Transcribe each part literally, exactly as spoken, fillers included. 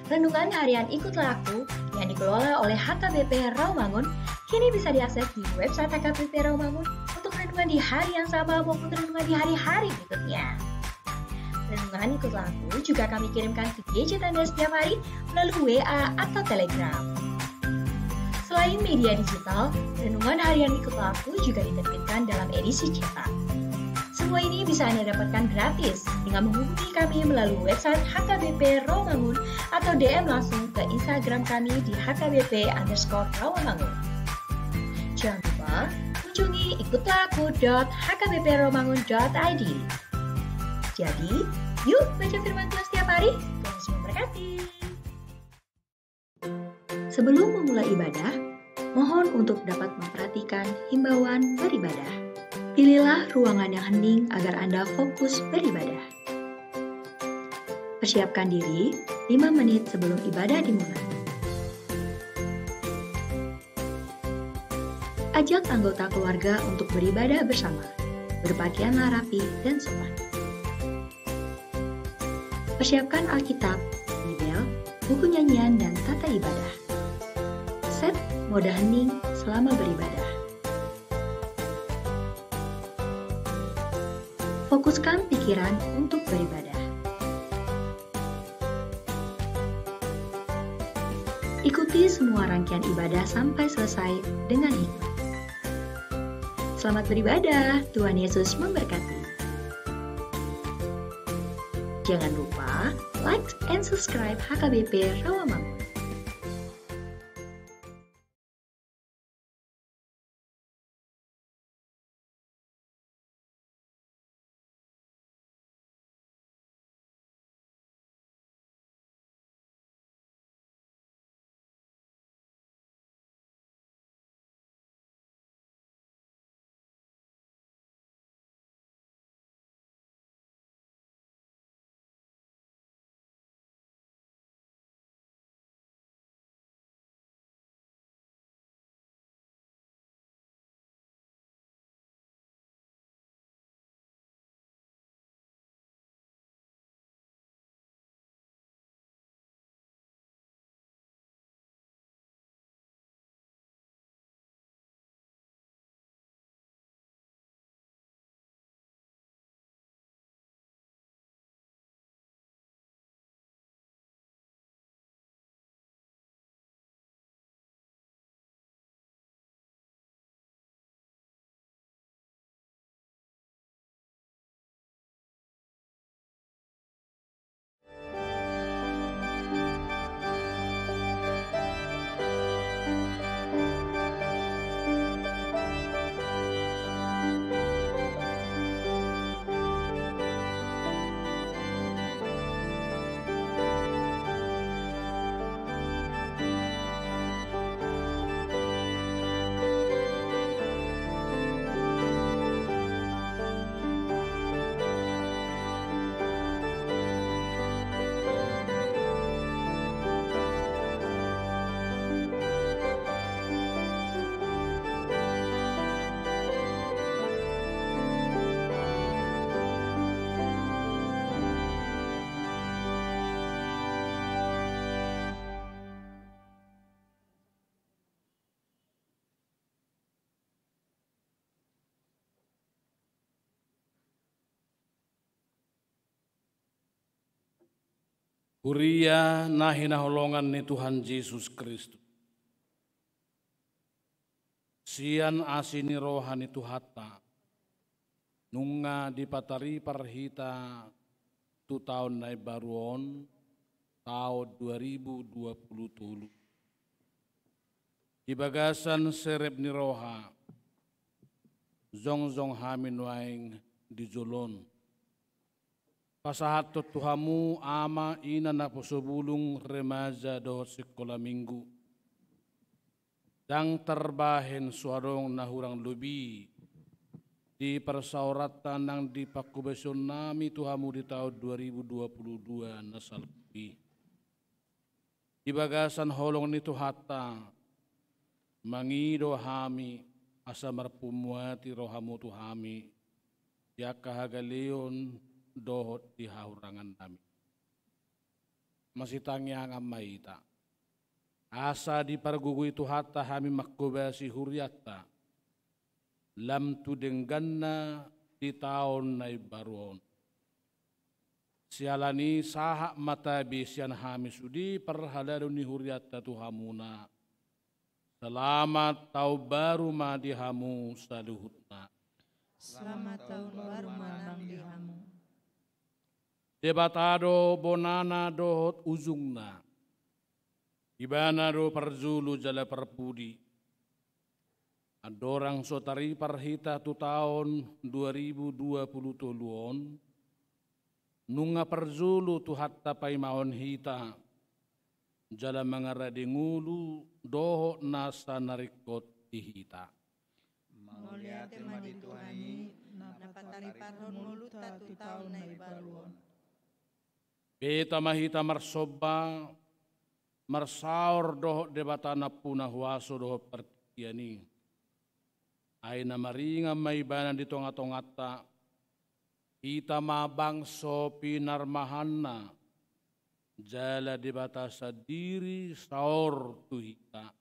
Renungan harian Ikutlah Aku yang dikelola oleh H K B P Rawamangun kini bisa diakses di website H K B P Rawamangun untuk renungan di hari yang sama maupun renungan di hari-hari berikutnya. Renungan Ikutlah Aku juga kami kirimkan ke gadget Anda setiap hari melalui W A atau Telegram. Selain media digital, renungan harian Ikutlah Aku juga diterbitkan dalam edisi cetak. Semua ini bisa Anda dapatkan gratis dengan menghubungi kami melalui website H K B P Rawamangun atau D M langsung ke Instagram kami di H K B P underscore Rawamangun. Jangan lupa kunjungi ikutlah aku dot H K B P rawamangun dot I D. Jadi, yuk baca firman Tuhan setiap hari. Tuhan Yesus memberkati. Sebelum memulai ibadah, mohon untuk dapat memperhatikan himbauan beribadah. Pilihlah ruangan yang hening agar Anda fokus beribadah. Persiapkan diri lima menit sebelum ibadah dimulai. Ajak anggota keluarga untuk beribadah bersama. Berpakaianlah rapi dan sopan. Persiapkan Alkitab, Bibel, buku nyanyian, dan tata ibadah. Set mode hening selama beribadah. Fokuskan pikiran untuk beribadah. Ikuti semua rangkaian ibadah sampai selesai dengan hikmat. Selamat beribadah, Tuhan Yesus memberkati. Jangan lupa like and subscribe H K B P Rawamangun. Huria na hinaholongan ni Tuhan Jesus Kristus. Sian asi ni roha ni Tuhanta, nunga dipataripar hita tu taon na imbaru on, taon dua ribu dua puluh tolu. Di bagasan serep ni roha, jongjong hami nuaeng di jolo on. Pasahathon tu hamu ama, ina, naposo bulung, remaja dohot sikola minggu. Ndang tarbahen so adong na hurang lobi di parsaoranta nang di panghobasion nami tu hamu di taon dua ribu dua puluh dua na salpu i. Di bagasan holong ni Tuhanta, mangido hami asa marpumuati rohamu tu hami di angka hagaleon dohot di hahurangan nami. Masitangiangan ma hita. Asa dipargogoi Tuhanta hami manghobasi hurianta, lam tu dengganna di taon na imbaru on. Siala ni i sahat ma tabe sian hami sude parhalado ni hurianta tu hamuna. Selamat taon baru ma di hamu saluhutna. Selamat taon baru ma nang di hamu. Debata do bonana dohot ujungna. Ibana do parjolo jala parpudi. Andorang so taripar hita tu taon dua ribu dua puluh tolu on, nunga parjolo Tuhanta paimahon hita, jala mangarade ngolu dohot nasa na ringkot di hita. Mauliate ma di Tuhan i, na patariparhon ngolunta tu taon na imbaru on. Beta ma hita marsomba, marsaor dohot Debata nampuna huaso dohot partingkian i. Ai na maringan ma Ibana di tongatonganta, hita ma bangso pinarmahanna, jala Debata sandiri saor tu hita.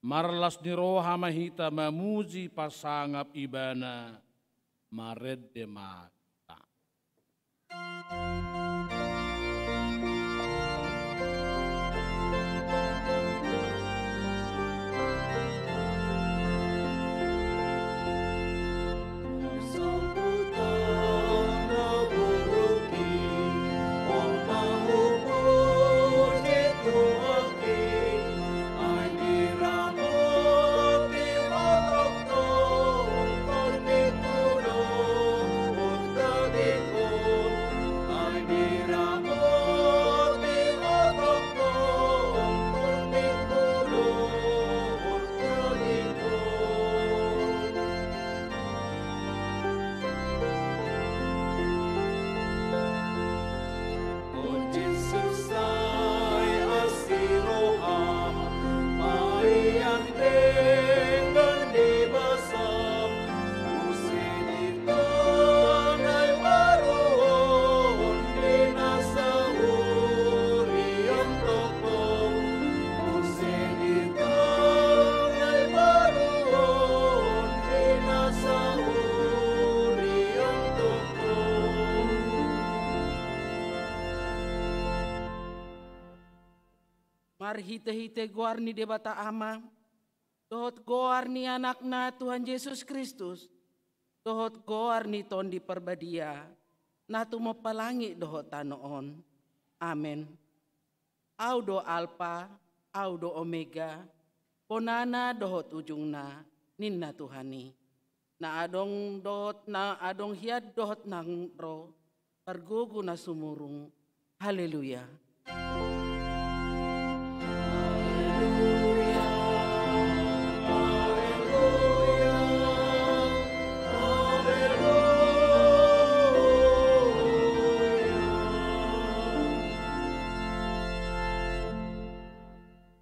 Marlas ni roha ma hita mamuji pasangap Ibana, marende ma hita. Marhitehite goar ni Debata Ama, dohot goar ni Anakna Tuhan Jesus Kristus, dohot goar ni Tondi Parbadia, na tumompa langit dohot tano on. Amen. Au do Alpa, Au do Omega, bonana dohot ujungna, ninna Tuhan i. Na adong dohot na adong hian dohot naung ro, pargogo na sumurung. Haleluya.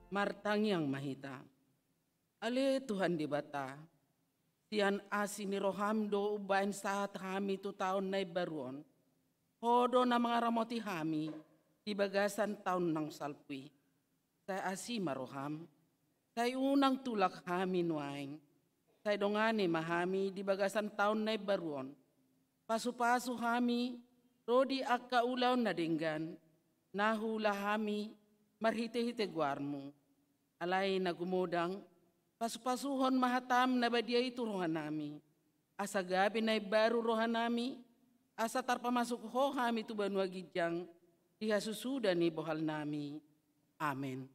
Martangiang ma hita. Ale Tuhan Debata, sian asi ni roham do umbaen sahat hami tu taon na imbaru on. Ho do na mangaramoti hami di bagasan taon naung salpu i. Sai asi ma roham, sai unang tulak hami nuaeng, sai dongani ma hami di bagasan taon na imbaru on. Pasupasu hami ro di angka ulaon na denggan, na huula hami marhitehite goarmu. Alai na gumodang, pasupasuhon ma hatam na badia i tu rohanami, asa gabe na imbaru rohanami, asa tarpamasuk ho hami tu banua ginjang di hasusuda ni bohalnami. Amen.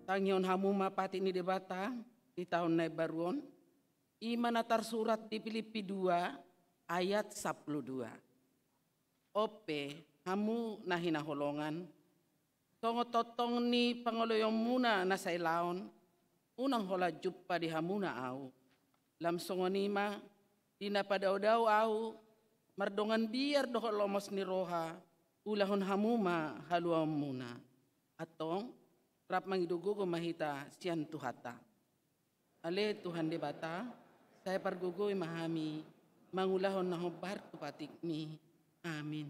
Tangihon hamu ma patik ni Debata di taon na imbaru on, i ma na tarsurat di Pilippi dua ayat sampulu dua. On pe, hamu na hinaholongan, songon tongtong ni pangoloionmuna na sailaon, unang holan jumpa di hamuna ahu. Lam songon i ma, di na padaodao ahu, mardongan biar dohot lomos ni roha, ulahon hamu ma haluaonmuna. Antong, rap mangido gogo ma hita sian Tuhanta. Ale Tuhan Debata, sai pargogoi ma hami mangulahon na hombar tu patikmi. Amin.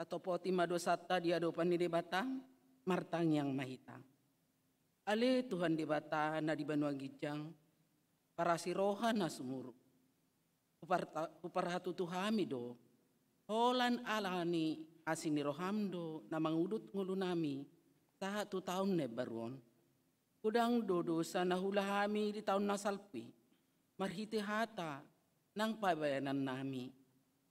Tatopoti ma dosanta di adopan ni Debata, martangiang ma hita. Ale Tuhan Debata na di banua ginjang, parasi roha na sumurung. Huparta-, huparhatutu hami do, holan ala ni asi ni roham do na mangudut ngolunami sahat tu taon na imbaru on. Godang do dosa na huula hami di taon na salpu i, marhite hata nang pabaenannami.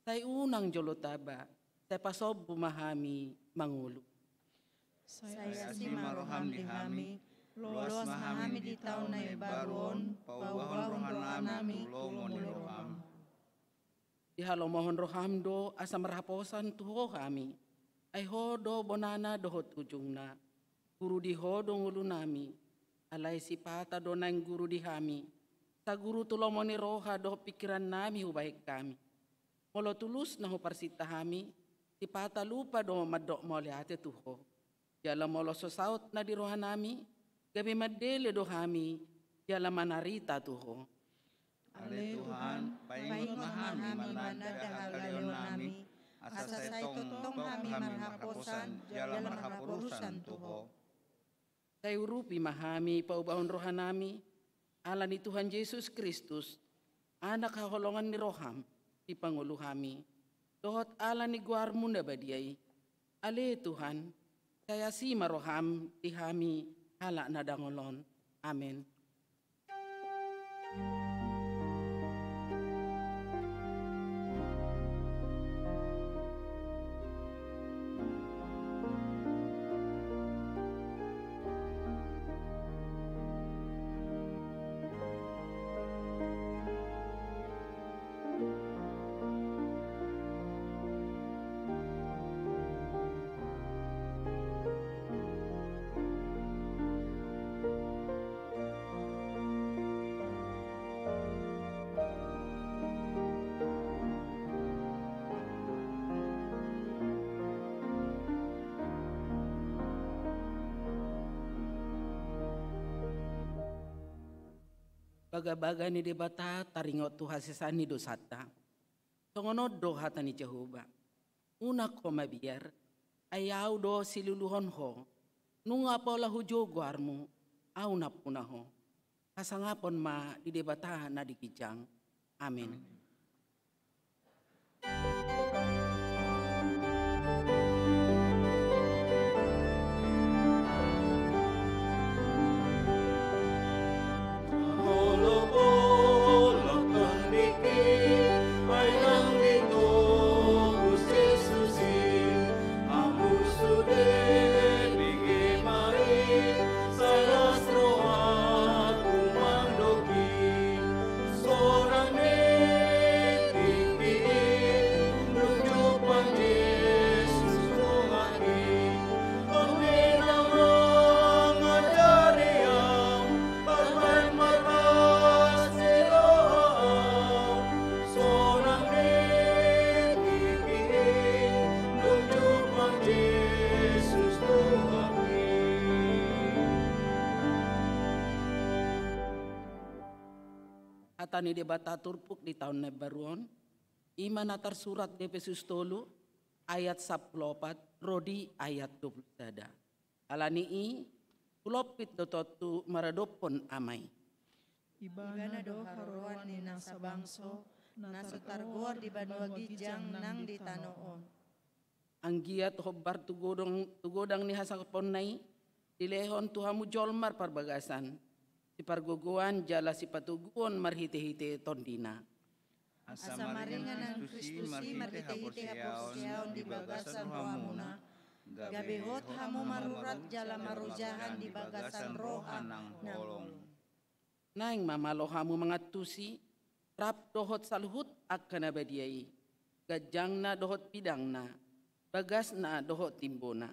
Sai unang jolo taba, sai pasombu ma hami mangolu. Sai asi ma roham di hami, loas ma hami di taon na imbaru on, paubahon rohanami tu lomo ni roham. Dihalomohon roham do asa marhaposan tu ho hami, ai ho do bonana dohot ujungna. Guru di ho do ngolunami, alai sipata do naeng guru di hami, saguru tu lomo ni roha dohot pingkirannami hubahen hami. Molo tulus na huparsinta hami, sipata lupa do mandok mauliate tu ho. Jala molo so saut na di rohanami, gabe mandele do hami, jala manarita tu ho. Ale Tuhan, paingot ma hami mananda hagaleonnami, asa sai tongtong hami marhaposan jala marhaporusan tu ho. Sai urupi ma hami paubahon rohanami, ala ni Tuhan Jesus Kristus, Anak haholongan ni roham, sipangolu hami, dohot ala ni goarmu na badia i. Ale Tuhan, sai asi ma roham di hami halak na dangol on. Amen. Bagabaga ni Debata taringot tu hasesaan ni dosanta. Songon on do hata ni Jahowa: Unang ho mabiar, ai Ahu do siluluhon ho. Nunga pola hujou goarmu, Ahu nampuna ho. Hasangapon ma di Debata na di ginjang. Amin. Hata ni Debata turpuk di taon na baru on, i ma na tarsurat di Epesus tolu, ayat sampulu opat ro di ayat dua pulu sada. Ala ni i, hulompit do tontu maradophon Ama i. Ibana do haroroan ni nasa bangso, na so targoar di banua ginjang nang di tano on. Anggiat hombar tu godang, tu godang ni hasangaponna i, dilehon tu hamu jolma parbagasan, sipargogoan jala sipatoguon marhitehite TondiNa. Asa maringanan Kristus i marhitehite haporseaon di bagasan rohamuna, gabe hot hamu marurat jala marojahan di bagasan roha nang holong. Naeng ma malo hamu mangantusi, rap dohot saluhut angka na badia i, ganjangna dohot bidangna, bagasna dohot timbona.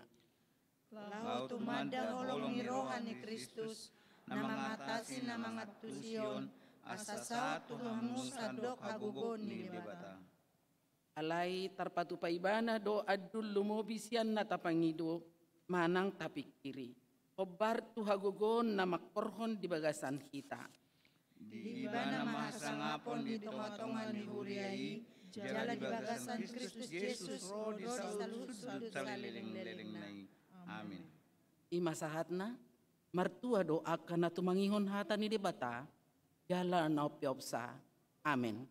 Laho tumanda holong ni roha ni Kristus, na mangatasi na mangantusi on, asa sahat tu hamu sandok hagogoon ni Debata. Alai tarpatupa Ibana do andul lumobi sian na tapangido manang tapingkiri, hombar tu hagogoon na mangkorhon di bagasan hita. Di Ibana ma hasangapon di tongatonga ni huria i, jala di bagasan Kristus Jesus ro di saluhut sundut saleleng-lelengna i. Amin. I ma sahatna, martua do angka na tumangihon hata ni Debata, jala na umpeopsa. Amin.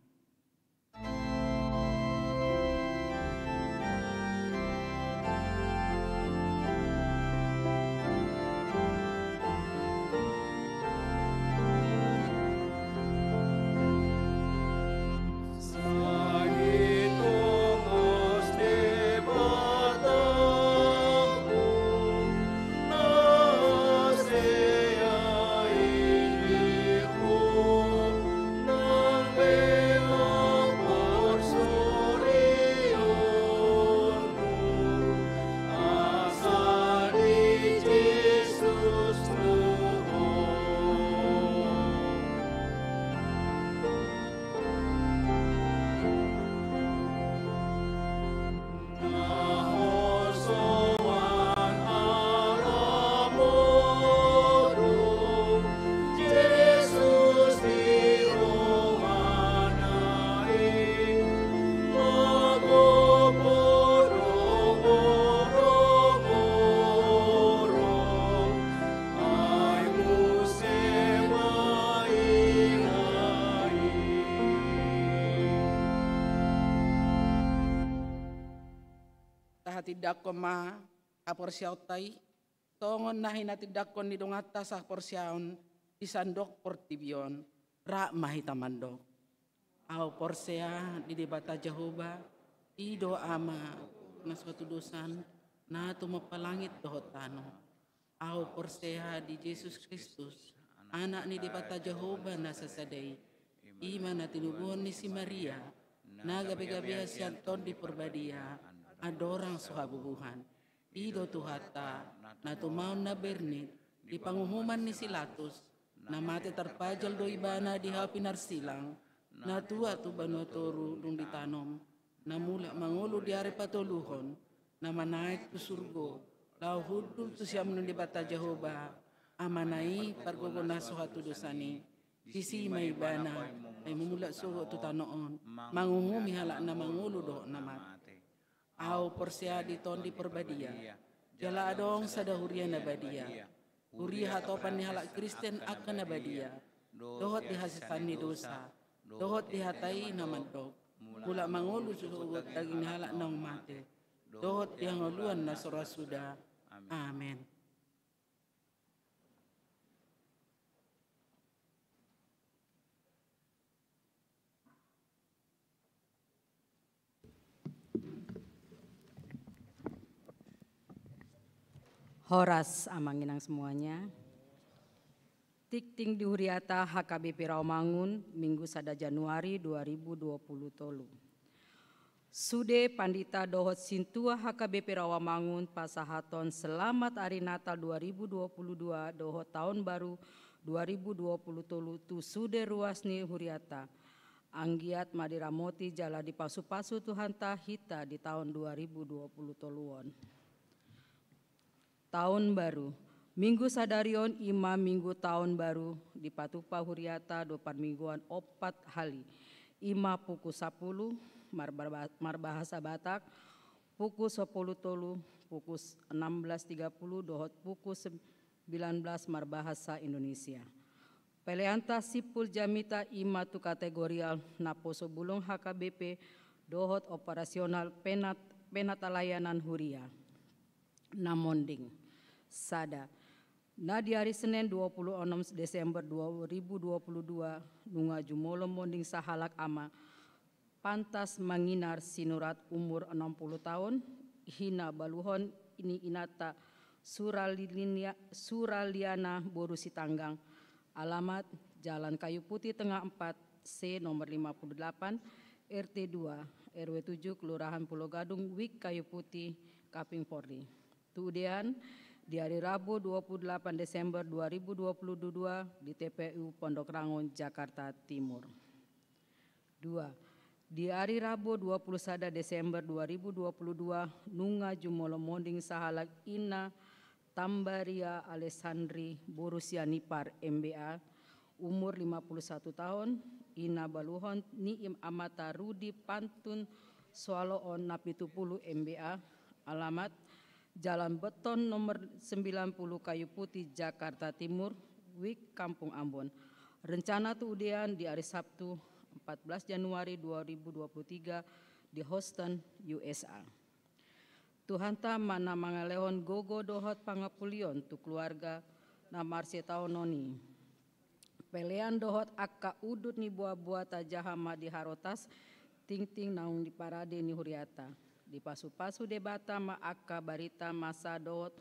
Tahatindangkon ma haporseaonta i, songon na hinatindangkon ni donganta sahaporseaon di sandok portibi on, rap ma hita mandok. Ahu porsea di Debata Jahowa, i do Ama, na so hatudosan, na tumompa langit dohot tano. Ahu porsea di Jesus Kristus, Anak ni Debata Jahowa na sasada i, i ma na tinubuhon ni si Maria, na gabe-gabean sian Tondi Parbadia, andorang so habubuhan. I do Tuhanta, na tumaon na bernit, di panguhuman ni si Latus, na mate tarpajal do Ibana di hau pinarsilang, na tuat tu banua toru dung ditanom, na mulak mangolu di ari patoluhon, na manaek tu surgo, laho hundul tu siamun ni Debata Jahowa, Amana i pargogo na so hatudosan i, Disi ma ibana, ai mamulak sogot tu tano on, manguhumi halak na mangolu dohot na mate. Ahu porsea di Tondi Parbadia, jala adong sada huria na badia, huria hatopan ni halak Kristen angka na badia, dohot di hasesaan ni dosa, dohot di hata i na mandok, mulak mangolu sogot daging ni halak naung mate, dohot di hangoluan na so ra suda. Amen. Horas, amang inang semuanya. Tingting di huriata H K B P Rawamangun, Minggu sada Januari dua ribu dua puluh tolu. Sude pandita dohot sintua H K B P Rawamangun pasahathon selamat ari Natal dua ribu dua puluh dua dohot taon baru dua ribu dua puluh tolu tu sude ruas ni huriata. Anggiat ma diramoti jala dipasupasu Tuhanta hita di taon dua ribu dua puluh tolu on. Taon Baru. Minggu sadari on i ma Minggu Taon Baru, dipatupa huriata do parmingguan ompat hali. I ma pukul sapuluh marba-, marbahasa Batak, pukul sapuluh tolu, pukul enam belas tiga puluh dohot pukul sembilan belas marbahasa Indonesia. Peleanta simpul jamita i ma tu kategorial naposo bulung H K B P dohot operasional penat-, penatalayanan huria. Na monding. Sada. Na di ari Senen dua puluh enam Desember dua ribu dua puluh dua, nunga jumolo monding sahalak ama, Pantas Manginar Sinurat, umur enam puluh taon, hinabaluhon ni inanta Suralinia-, Suraliana boru Sitanggang, alamat Jalan Kayu Putih Tengah empat C nomor lima puluh delapan, R T dua, R W tujuh, Kelurahan Pulo Gadung, Wik Kayu Putih, Kaping Porli. Tu udean, di ari Rabu dua puluh delapan Desember dua ribu dua puluh dua, di T P U Pondok Rangon, Jakarta Timur. Dua. Di ari Rabu dua puluh sada Desember dua ribu dua puluh dua, nunga jumolo monding sahalak inna Tambaria Alessandri boru Sianipar, M B A, umur lima puluh satu taon, hinabaluhon ni amanta Rudi Pantun Soaloon na pitu puluh, M B A, alamat Jalan Beton nomor sembilan puluh, Kayu Putih, Jakarta Timur, Wik Kampung Ambon. Rencana tu udean di ari Sabtu, empat belas Januari dua ribu dua puluh tiga, di Houston, U S A. Tuhanta ma na mangalehon gogo dohot pangampulion tu keluarga na marsitaonon i. Pelean dohot angka udut ni boaboa tajaha ma di harotas tingting naung di parade ni huriata. Dipasupasu Debata ma angka barita masa dohot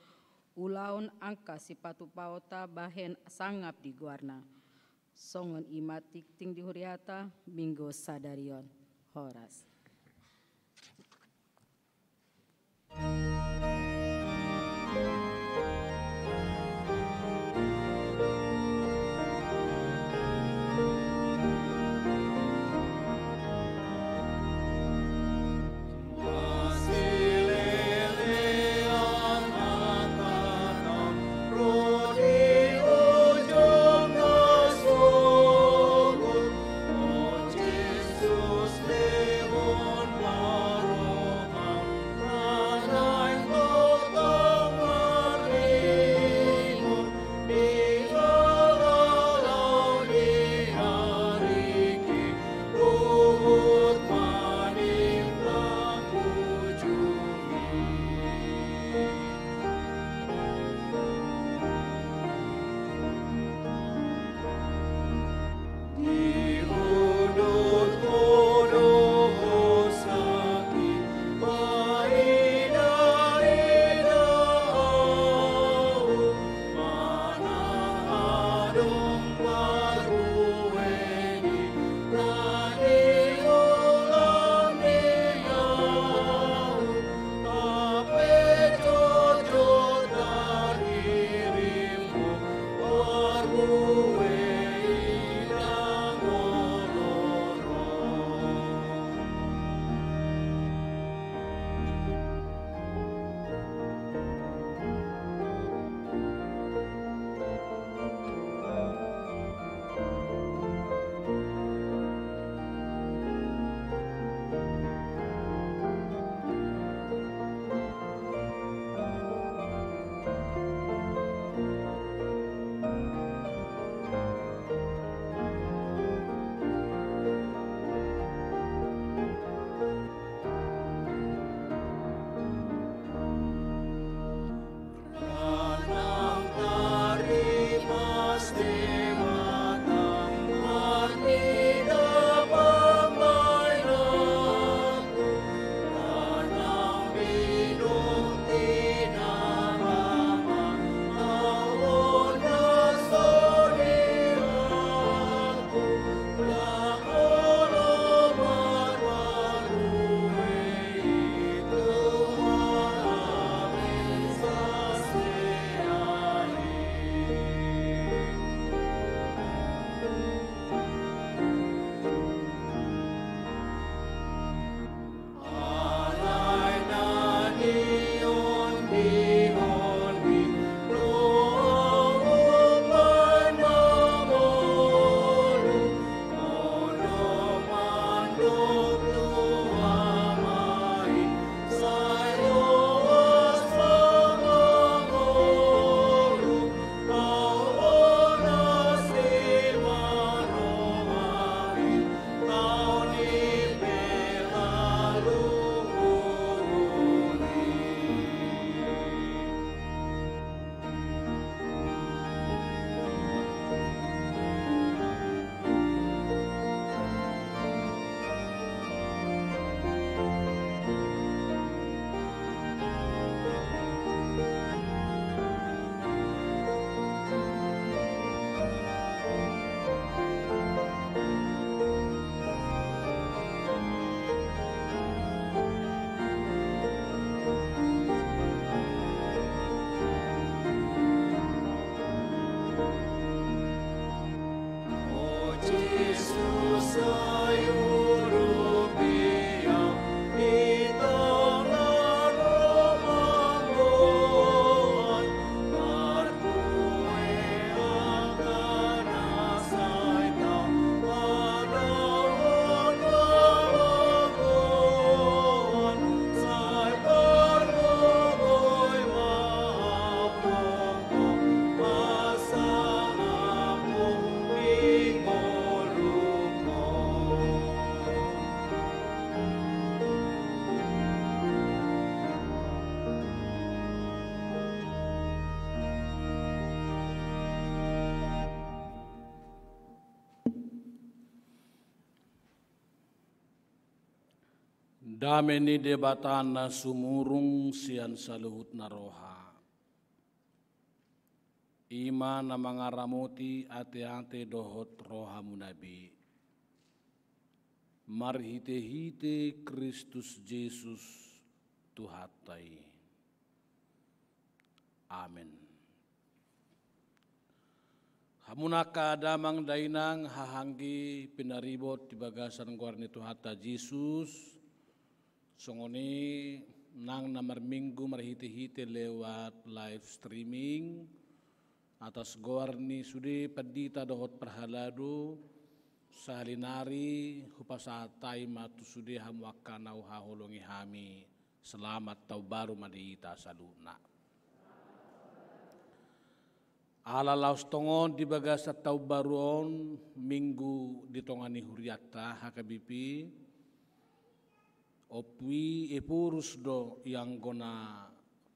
ulaon angka sipatupaonta bahen sangap di goarna. Songon i ma tingting di huriata Minggu sadari on. Horas. Dame ni Debata na sumurung sian saluhut na roha, i ma na mangaramoti ateate dohot rohamuna be, marhitehite Kristus Jesus Tuhanta i. Amen. Hamu angka damang dainang, haha anggi pinaribot di bagasan goar ni Tuhanta Jesus, songon i nang na marminggu marhitehite lewat live streaming, atas goar ni sude pandita dohot parhalado, sahali nari hupasahat hami ma tu sude hamu angka na huhaholongi hami. Selamat Taon Baru ma di hita saluhutna. Ala laos tongon di bagasan Taon Baru on, Minggu di tonga ni hurianta H K B P, Ompu i Ephorus do i anggo na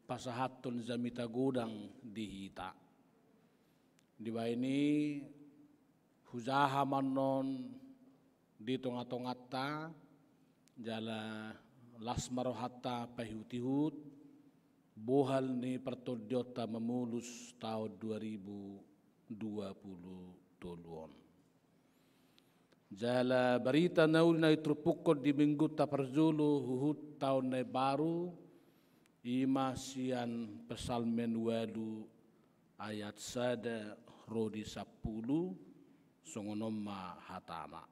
pasahathon jamita godang di hita. Dibahen i hujaha ma annon di tongatonganta, jala las ma rohanta paihutihut bohal ni partondionta mamolus taon dua ribu dua puluh tolu on. Jala barita na uli na diturpukhon di Minggunta parjolo huhut taon na imbaru, i ma sian Psalmen ualu ayat sada ro di sampulu, songon on ma hatana.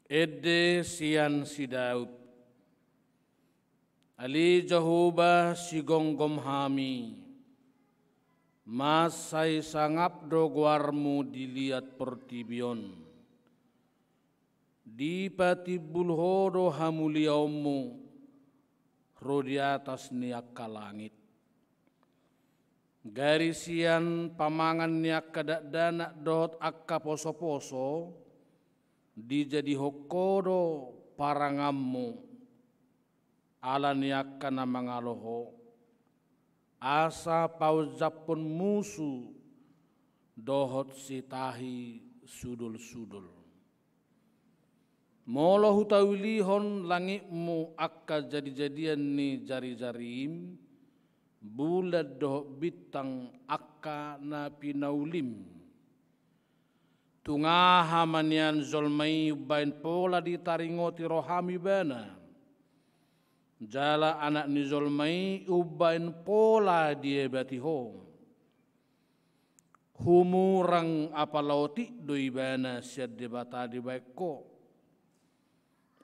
Ende sian si Daud. Ale Jahowa, sigomgom hami, mansai sangap do goarmu di liat portibi on. Dipatimbul ho do hamuliaonmu ro di atas ni angka langit. Gari sian pamangan ni angka dakdanak dohot angka posoposo, dijadihon ho do paranganmu, ala ni angka na mangalo ho, asa paonjaphon musu dohot sitahi sudolsudol. Molo hutaulihon langitmu angka jadijadian ni jarijarim, bulan dohot bintang angka na pinaulim. Tung aha ma nian jolma i umbahen pola ditaringoti roham ibana? Jala anak ni jolma i umbahen pola diabati ho? Humurang apala otik do ibana sian Debata dibahen ho.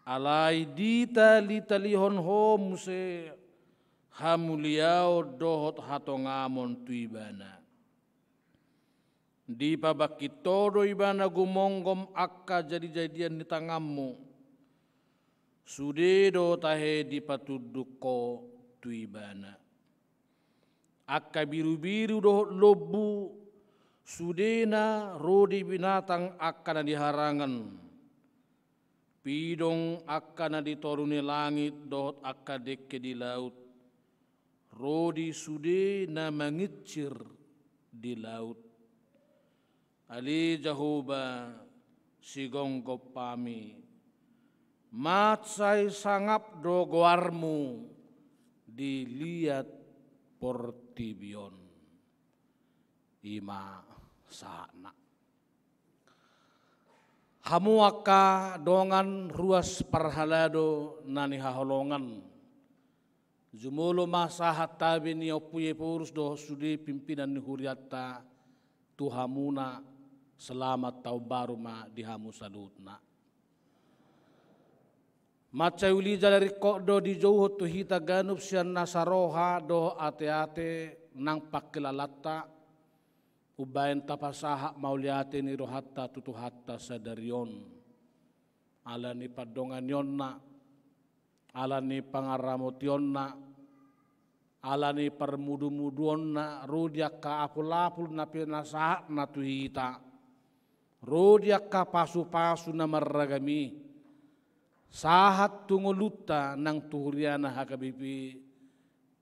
Alai ditalitalihon ho muse hamuliaon dohot hatongamon tu ibana. Dipabangkit ho do ibana gumomgom angka jadijadian ni tanganmu. Sude do tahe dipatunduk ho tu ibana. Angka birubiru dohot lombu, sudena ro di binatang angka na di harangan. Pidong angka na di toru ni langit dohot angka dengke di laut, ro di sude na mangincir di laut. Ale Jahowa, sigomgom hami, mansai sangap do goarmu di liat portibi on. I ma sahatna. Hamu angka dongan ruas parhalado na nihaholongan, jumolo ma sahat tabe ni Ompu Ephorus dohot sude pimpinan ni hurianta tu hamuna, Selamat taon baru ma di hamu saluhutna. Mansai uli jala ringkot do dijouhon tu hita ganup sian nasa roha dohot ate-ate nang pangkilalanta, umbahen tapasahat mauliate ni rohanta tu Tuhanta sadari on. Ala ni pandonganionna, ala ni pangaramotionna, ala ni parmudumuduonna, ro di angka apulapul na pinasahatna tu hita, ro di angka pasupasu na marragam i, sahat tu ngolunta nang tu huriana H K B P,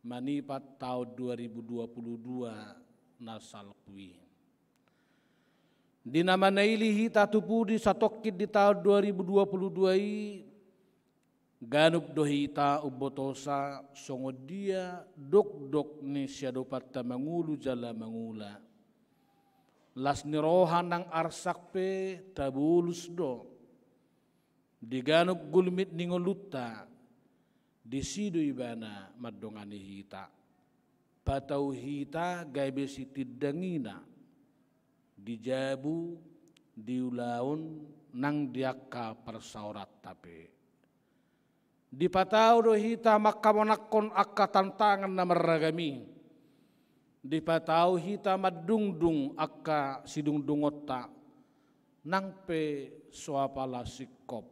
manipat taon dua ribu dua puluh dua na salpu i. Di na manaili hita tu pudi satongkin di taon dua ribu dua puluh dua i, ganup do hita umbotosa songon dia dokdok ni siadopanta mangolu jala mangula. Las ni roha nang arsak pe tabolus do. Di ganup gulmit ni ngolunta, disi do ibana mandongani hita. Patau hita gabe sitindangina di jabu, di ulaon, nang di angka parsaoranta pe. Dipatau do hita mangkamonanghon angka tantangan na marragam i. Dipatau hita mandungdung angka sidungdungonta, nang pe so apala singkop.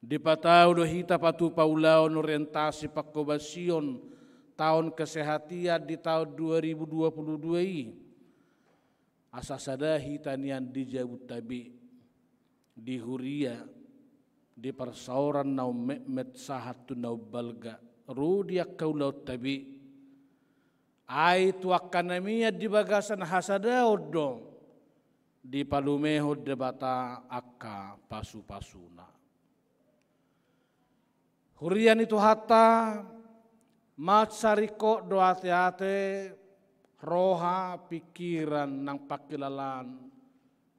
Dipatau do hita patupa ulaon orientasi pangkobasion taon kesehatan di taon dua ribu dua puluh dua i. Asa sada hita nian di jabunta be, di huria, di parsaoran na ummetmet sahat tu na umbalga, ro di angka ulaonta be. Ai tu angka na mian di bagasan hasadaon do, dipalumehon Debata angka pasupasuna. Huria ni Tuhanta, mansai ringkot do ate-ate, roha, pingkiran, nang pangkilalaan,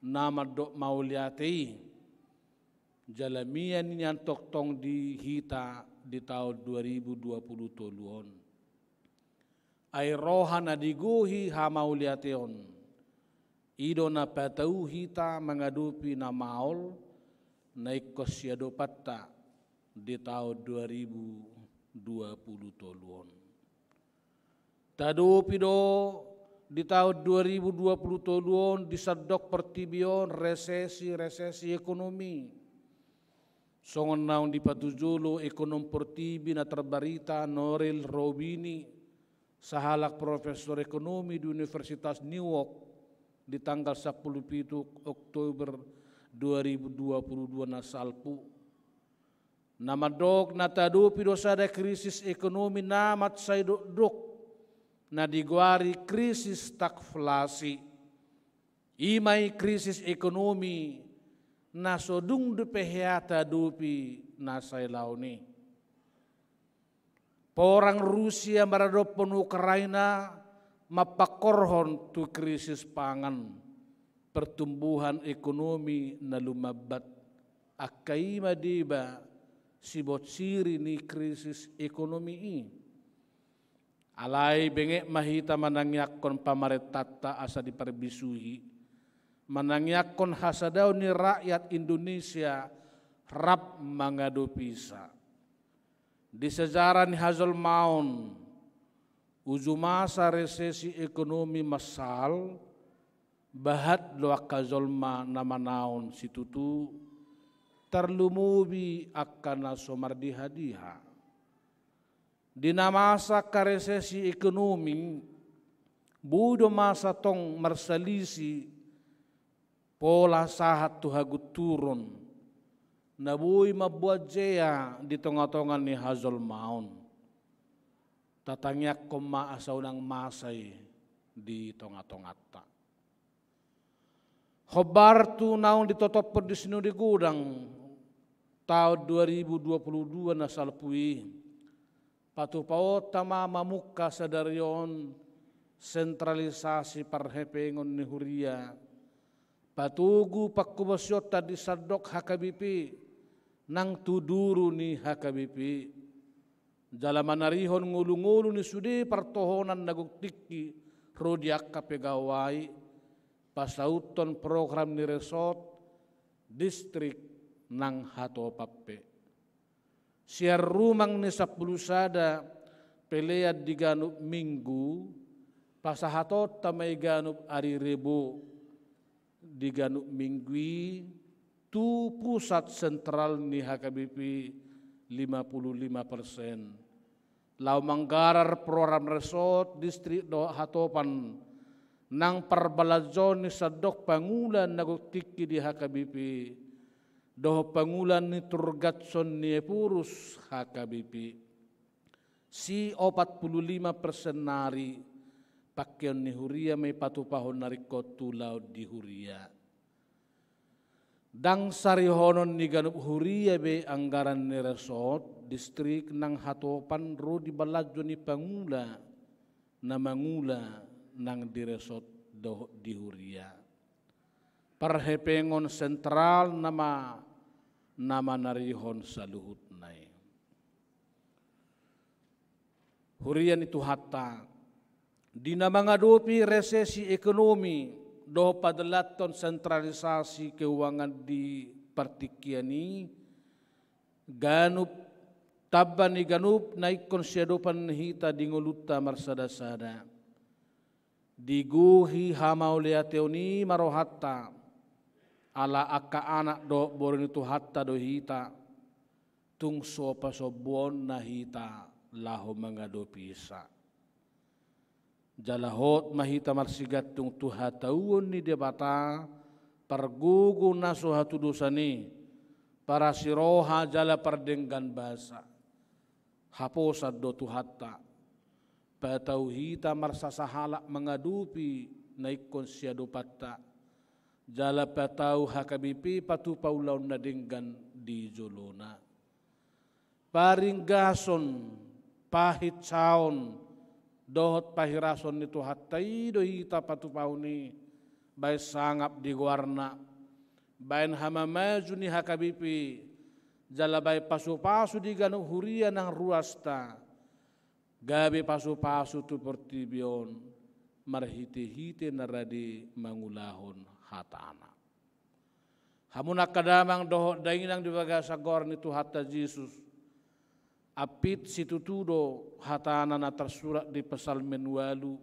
na mandok mauliate i. Jala mian nian tongtong di hita di taon dua ribu dua puluh tolu on. Ai roha na digohi hamauliateon, i do na patau hita mangadopi na maol, na ingkon siadopanta di taon dua ribu dua puluh tolu on. Taadopi do di taon dua ribu dua puluh tolu on di sandok portibi on resesi, resesi ekonomi. Songon naung dipatujolo ekonom portibi na terbarita Nouriel Roubini, sahalak profesor ekonomi di Universitas New York, di tanggal sampulu pitu Oktober dua ribu dua puluh dua na salpu. Na mandok na taadopi do sada krisis ekonomi na mansai dokdok, na digoari krisis stagflasi. I ma i krisis ekonomi na so dung dope hea taadopi na sailaon i. Porang Rusia maradophon Ukraina mampangkorhon tu krisis pangan, pertumbuhan ekonomi na lumambat. Angka i ma deba sibotsiri ni krisis ekonomi i. Alai benget ma hita manangiangkon pamarentanta asa diparbisuhi, manangiangkon hasadaon ni rakyat Indonesia rap mangadopisa. Di sejarah ni hajolmaon, uju masa resesi ekonomi massal, bahat do angka jolma na manaon situtu, tarlumobi angka na so mardiha-diha. Di na masa angka resesi ekonomi, boi do masa tong marsalisi pola sahat tu hagunturon, na boi mamboan jea di tonga-tonga ni hajolmaon. Tatangiangkon ma asa unang masa i di tonga-tonganta. Hombar tu naung ditotophon di sinode godang taon dua ribu dua puluh dua na salpu i, patupaonta ma mamungka sadari on sentralisasi parhepengon ni huria, patogu pangkobasionta di sandok H K B P nang tu duru ni H K B P. Jala manarihon ngolu-ngolu ni sude partohonan na gok tingki ro di angka pegawai, pasauthon program ni resort distrik nang hatopan pe. Sian rumang ni sampulu sada pelean di ganup minggu, pasahatonta ma i ganup ari Rebo di ganup minggu i tu pusat sentral ni H K B P lima puluh lima persen. Laho manggarar program resort distrik dohot hatopan nang parbalanjoon ni sandok pangula na gok tingki di H K B P dohot pangula ni turgatson ni Epurus H K B P. Si opat puluh lima persen nari pangkeon ni huria ma i patupahon na ringkot tu laon di huria. Ndang sarihonon ni ganup huria be anggaran ni resort distrik nang hatopan ro di balanjo ni pangula na mangula nang di resort dohot di huria. Parhepengon sentral nama na manarihon saluhutna i. Huria ni Tuhanta, di na mangadopi resesi ekonomi dohot padalanhon sentralisasi keuangan di partingkian i, ganup tamba ni ganup na ingkon siadopan hita di ngolunta marsadasada. Digohi hamauliateon i ma rohanta, ala angka anak dohot boru ni Tuhanta do hita, tung so pasombuonna hita laho mangadopisa. Jala hot ma hita marsigantung tu hatauon ni Debata, pargogo na so hatudosan i, parasi roha jala pardenggan basa. Haposan do Tuhanta, patau hita marsasahalak mangadopi na ingkon siadopanta, jala patau H K B P patupa ulaon na denggan di jolona. Paringgason, pahinsaon, dohot pahirason ni Tuhanta i do hita patupahon i, baen sangap di goarna, baen hamamaju ni H K B P, jala baen pasupasu di ganup huria nang ruasta, gabe pasupasu tu portibi on, marhitehite na rade mangulahon hatana. Hamu angka damang dohot dainang di bagasan goar ni Tuhanta Jesus, ampit situtu do hatana na tarsurat di Psalmen ualu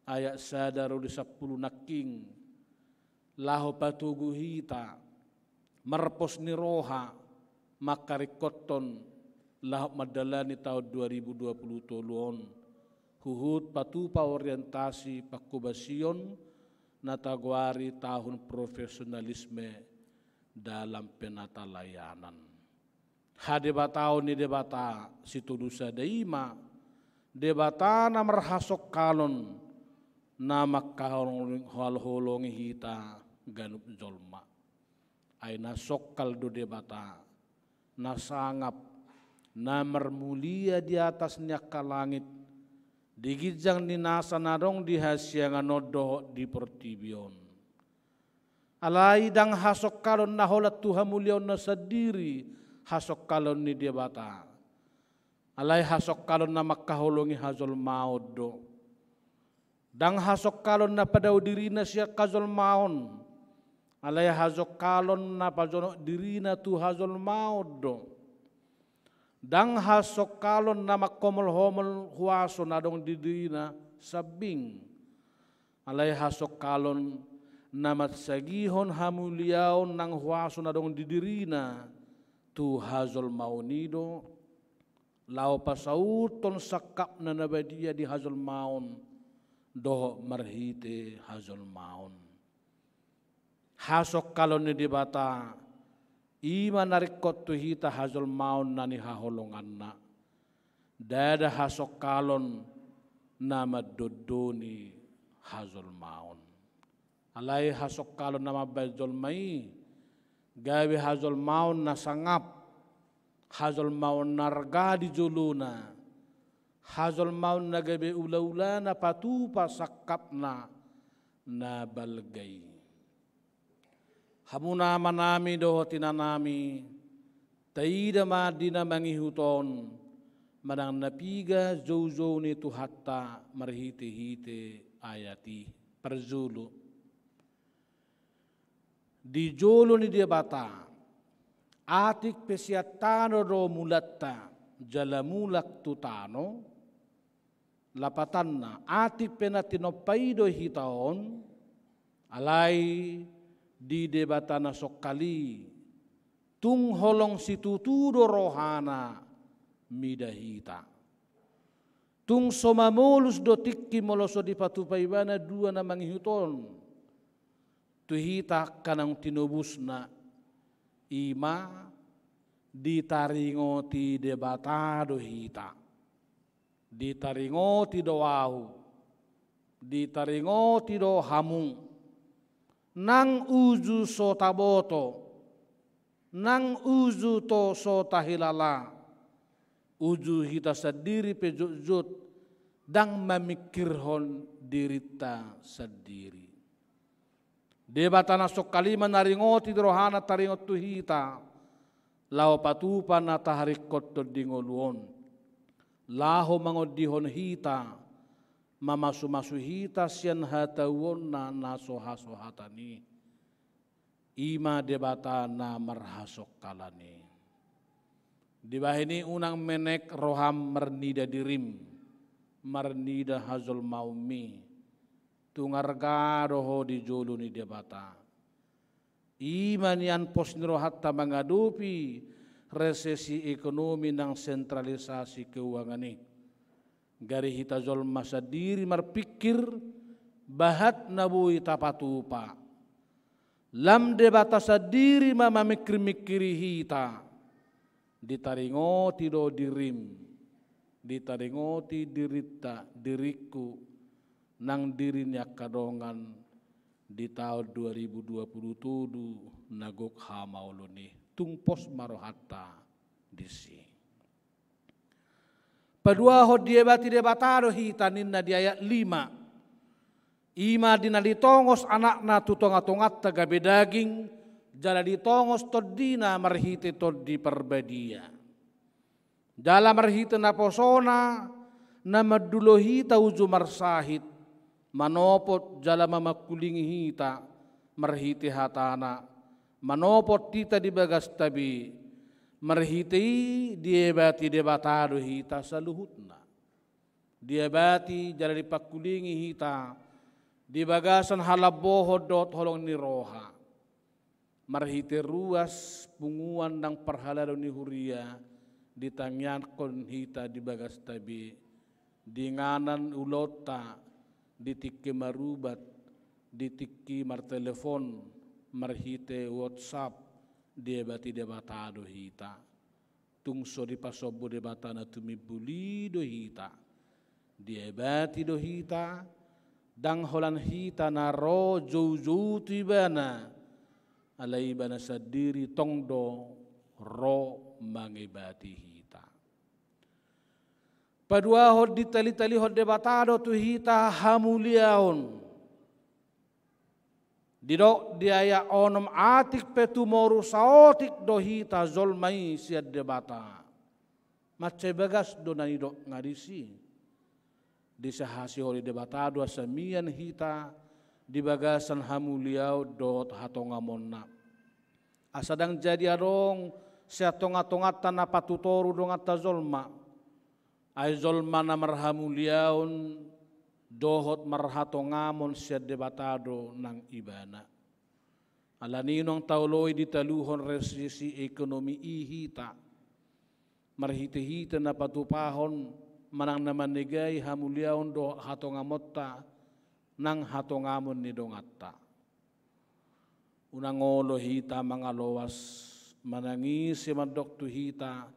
ayat sada ro di sampulu nangkin, laho patogu hita, marpos ni roha, mangkaringkothon, laho mandalani taon dua ribu dua puluh tolu on, huhut patupa orientasi pangkobasion na tagoari tahun profesionalisme dalam penatalayanan. Hadebataon ni Debata Sitolu Sada i ma, Debata na marhasongkalon, na mangkaholongi hita ganup jolma. Ai na songkal do Debata, na sangap, na marmulia di atas ni angka langit, di ginjang ni nasa na adong di hasiangan on dohot di portibi on. Alai ndang hasongkalon na holan tu hamuliaonna sandiri hasongkalon ni Debata. Alai hasongkalon na mangkaholongi hajolmaon do. Ndang hasongkalon na padao dirina sian hajolmaon. Alai hasongkalon na pajonok dirina tu hajolmaon do. Ndang hasongkalon na manghomolhomol huaso na adong di dirina sambing. Alai hasongkalon na mansagihon hamuliaon nang huaso na adong di dirina tu hajolmaon i do, laho pasauthon sangkapna na badia di hajolmaon dohot marhite hajolmaon. Hasongkalon ni Debata, i ma na ringkot tu hita hajolmaon na nihaholonganna. Ndada hasongkalon na mandondoni hajolmaon. Alai hasongkalon na mambaen jolma i, gabe hajolmaon na sangap, hajolmaon na arga di jolona, hajolmaon na gabe ulaulana patupa sangkapna na balga i. Hamu amanami dohot inanami, taida ma di na mangihut on, manang na piga joujou ni Tuhanta marhitehite ayat i. Parjolo. Di jolo ni Debata, atik pe sian tano do mulanta jala mulak tu tano, lapatanna, atik pe na tinompa i do hita on, alai di Debata na songkal i, tung holong situtu do rohana mida hita. Tung so mamolus do tingki molo so dipatupa ibana dua na mangihut on tu hita angka naung tinobusna, i ma ditaringoti Debata do hita. Ditaringoti do ahu, ditaringoti do hamu, nang uju so taboto, nang uju to so tahilala, uju hita sandiri pe jotjot ndang mamingkirhon dirinta sandiri. Debata na songkal i ma na ringoti rohana taringot tu hita, laho patupa na taharingkothon di ngolu on, laho mangondihon hita, mamasumasu hita sian hatauonna na so hasohatan i. I ma Debata na marhasongkalan i. Dibahen i unang menek roham marnida dirim, marnida hajolmaonmi, tung arga do ho di jolo ni Debata. I ma nian pos ni rohanta mangadopi resesi ekonomi nang sentralisasi keuangan i. Gari hita jolma sandiri marpingkir, bahat na boi tapatupa. Lam Debata sandiri ma mamingkirmingkiri hita. Ditaringoti do dirim, ditaringoti dirinta, diringku, nang diri ni angka dongan di taon dua ribu dua puluh tolu na gok hamaolon i. Tung pos ma rohanta disi. Paduahon, diebati Debata do hita ninna di ayat lima. I ma di na ditongos Anakna tu tongatonganta gabe daging, jala ditongos Tondina marhite Tondi Parbadia. Jala marhite naposona na mandulo hita uju marsahit, manopot jala mamangkulingi hita marhite hatana, manopot hita di bagasta be, marhite i diebati Debata do hita saluhutna. Diebati jala dipangkulingi hita di bagasan halambohon dohot holong ni roha. Marhite ruas, punguan nang parhalado ni huria, ditangiangkon hita di bagasta be, di inganan ulaonta, di tingki marubat, di tingki martelepon, marhite WhatsApp, diebati Debata do hita. Tung so dipasombu Debata na tumimbul i do hita. Diebati do hita, ndang holan hita na ro joujou tu Ibana, alai Ibana sandiri tong do ro mangebati hita. Paduahon, ditalitalihon Debata do tu hita hamuliaon. Didok di ayat onom, atik pe tumoru saotik do hita jolma i sian Debata. Mansai bagas do na nidok nga disi. Disahasihon ni Debata do asa mian hita di bagasan hamuliaon dohot hatongamonna. Asa ndang jadi adong sian tongatonganta na patutoru donganta jolma. Ai jolma na marhamuliaon dohot marhatongamon sian Debata do nang ibana. Alani i unang taoloi ditaluhon resesi ekonomi i hita. Marhitehite na patupahon manang na manegai hamuliaon dohot hatongamonta nang hatongamon ni donganta. Unang olo hita mangaloas, manang ise mandok tu hita,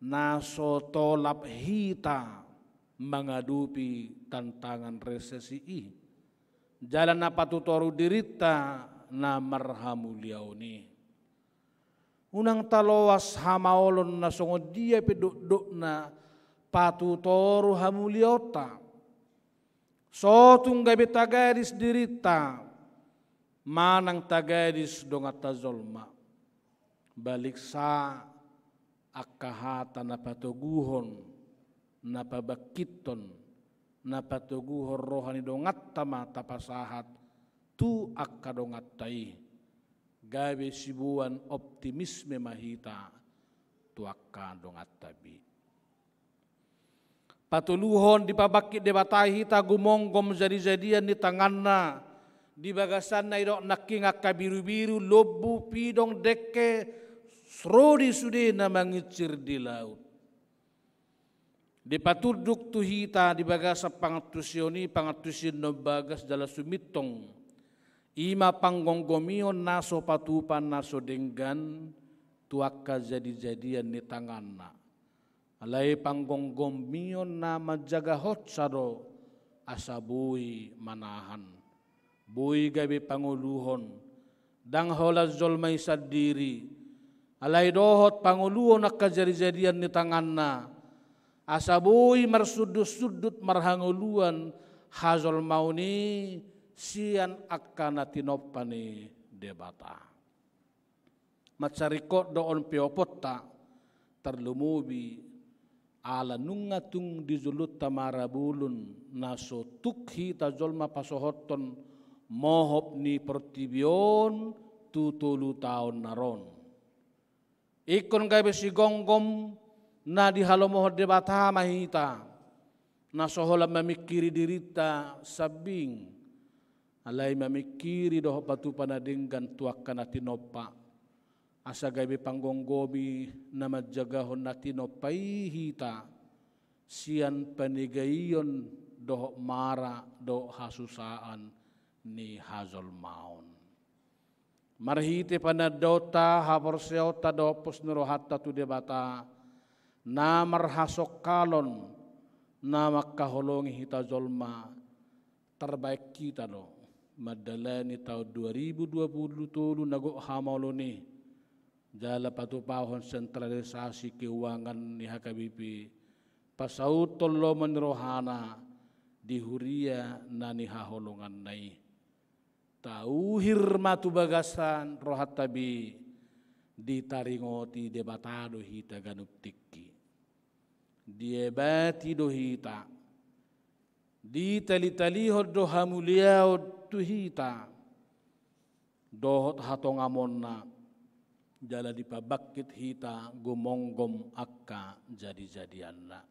na so tolap hita mangadopi tantangan resesi i. Jala na patutoru dirinta na marhamuliaon i. Unang taloas hamaolon na songon dia pe dokdokna patutoru hamuliaonta. So tung gabe tagadis dirinta, manang tagadis donganta jolma. Baliksa angka hata na patoguhon, na pabangkithon, na patoguhon roha ni donganta ma tapasahat tu angka donganta i. gabe siboan optimisme ma hita tu angka donganta be. Patoluhon, dipabangkit Debata hita gumomgom jadijadian ni tanganna, di bagasanna didok nangkin angka birubiru, lombu, pidong, dengke, ro di sude na manginsir di laut. Dipatunduk tu hita di bagasan pangantusion i, pangantusion na umbagas jala sumintong, i ma panggomgomion na so patupa na so denggan tu angka jadijadian ni tanganna. Alai panggomgomion na manjagahonsa do asa boi manahan, boi gabe pangoluhon, ndang holan jolma i sandiri, alai dohot pangoluhon angka jadijadian ni tanganna, asa boi marsundutsundut marhangoluan hajolmaon i sian angka na tinompa ni Debata. Mansai ringkot do on pe oponta, tarlumobi ala nunga tung di jolonta marabolon na so tuk hita jolma pasohothon mohop ni portibi on tu tolu taon na ro on. Ingkon gabe sigomgom na dihalomohon Debata ma hita, na so holan mamingkiri dirinta sambing, alai mamingkiri dohot patupa na denggan tu angka na tinompa, asa gabe panggomgomi na manjagahon na tinompa i hita sian panigaion dohot mara dohot hasusaan ni hajolmaon. Marhite panandaonta, haporseaonta dohot pos ni rohanta tu Debata, na marhasongkalon, na mangkaholongi hita jolma, tarbaen hita do mandalani taon dua ribu dua puluh tolu na gok hamaolon i, jala patupahon sentralisasi keuangan ni H K B P, pasauthon lomo ni rohana di huria na nihaholonganna i. Tauhir ma tu bagasan rohanta be, ditaringoti Debata do hita ganup tingki. Diebati do hita, ditalitalihon do hamuliaon tu hita, dohot hatongamonna, jala dipabangkit hita gumomgom angka jadijadianna.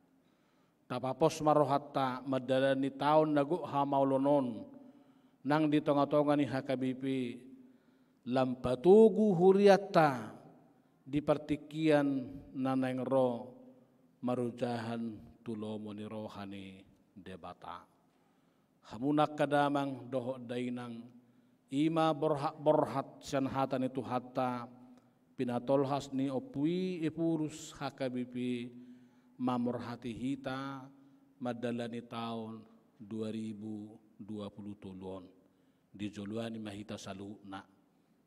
Tapapos ma rohanta mandalani taon na gok hamaolon on, nang di tongatonga ni H K B P, lam patogu hurianta di partingkian na naeng ro marojahan tu lomo ni roha ni Debata. Hamuna angka damang dohot dainang, i ma borhatborhat sian hata ni Tuhanta, pinatolhas ni Ompu i Epurus H K B P, mamorhati hita mandalani taon dua ribu dua puluh tolu on. Dijoloani ma hita saluhutna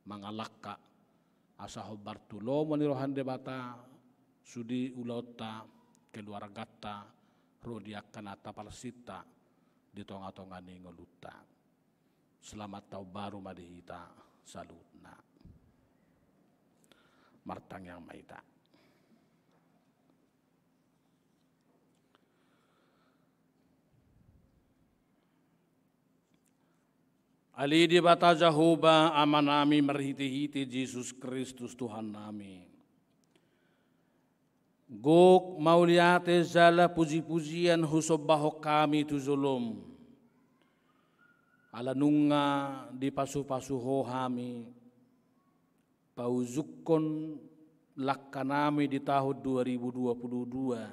mangalangka, asa hombar tu lomo ni roha ni Debata sude ulaonta, keluarganta, ro di angka na taparsinta di tongatonga ni ngolunta. Selamat Taon Baru ma di hita saluhutna. Martangiang ma hita. Ale Debata Jahowa, Amanami marhitehite Jesus Kristus Tuhannami, gok mauliate jala pujipujian husombahon hami tu jolom, ala nunga dipasupasu Ho hami, paujungkon langkanami di taon dua ribu dua puluh dua,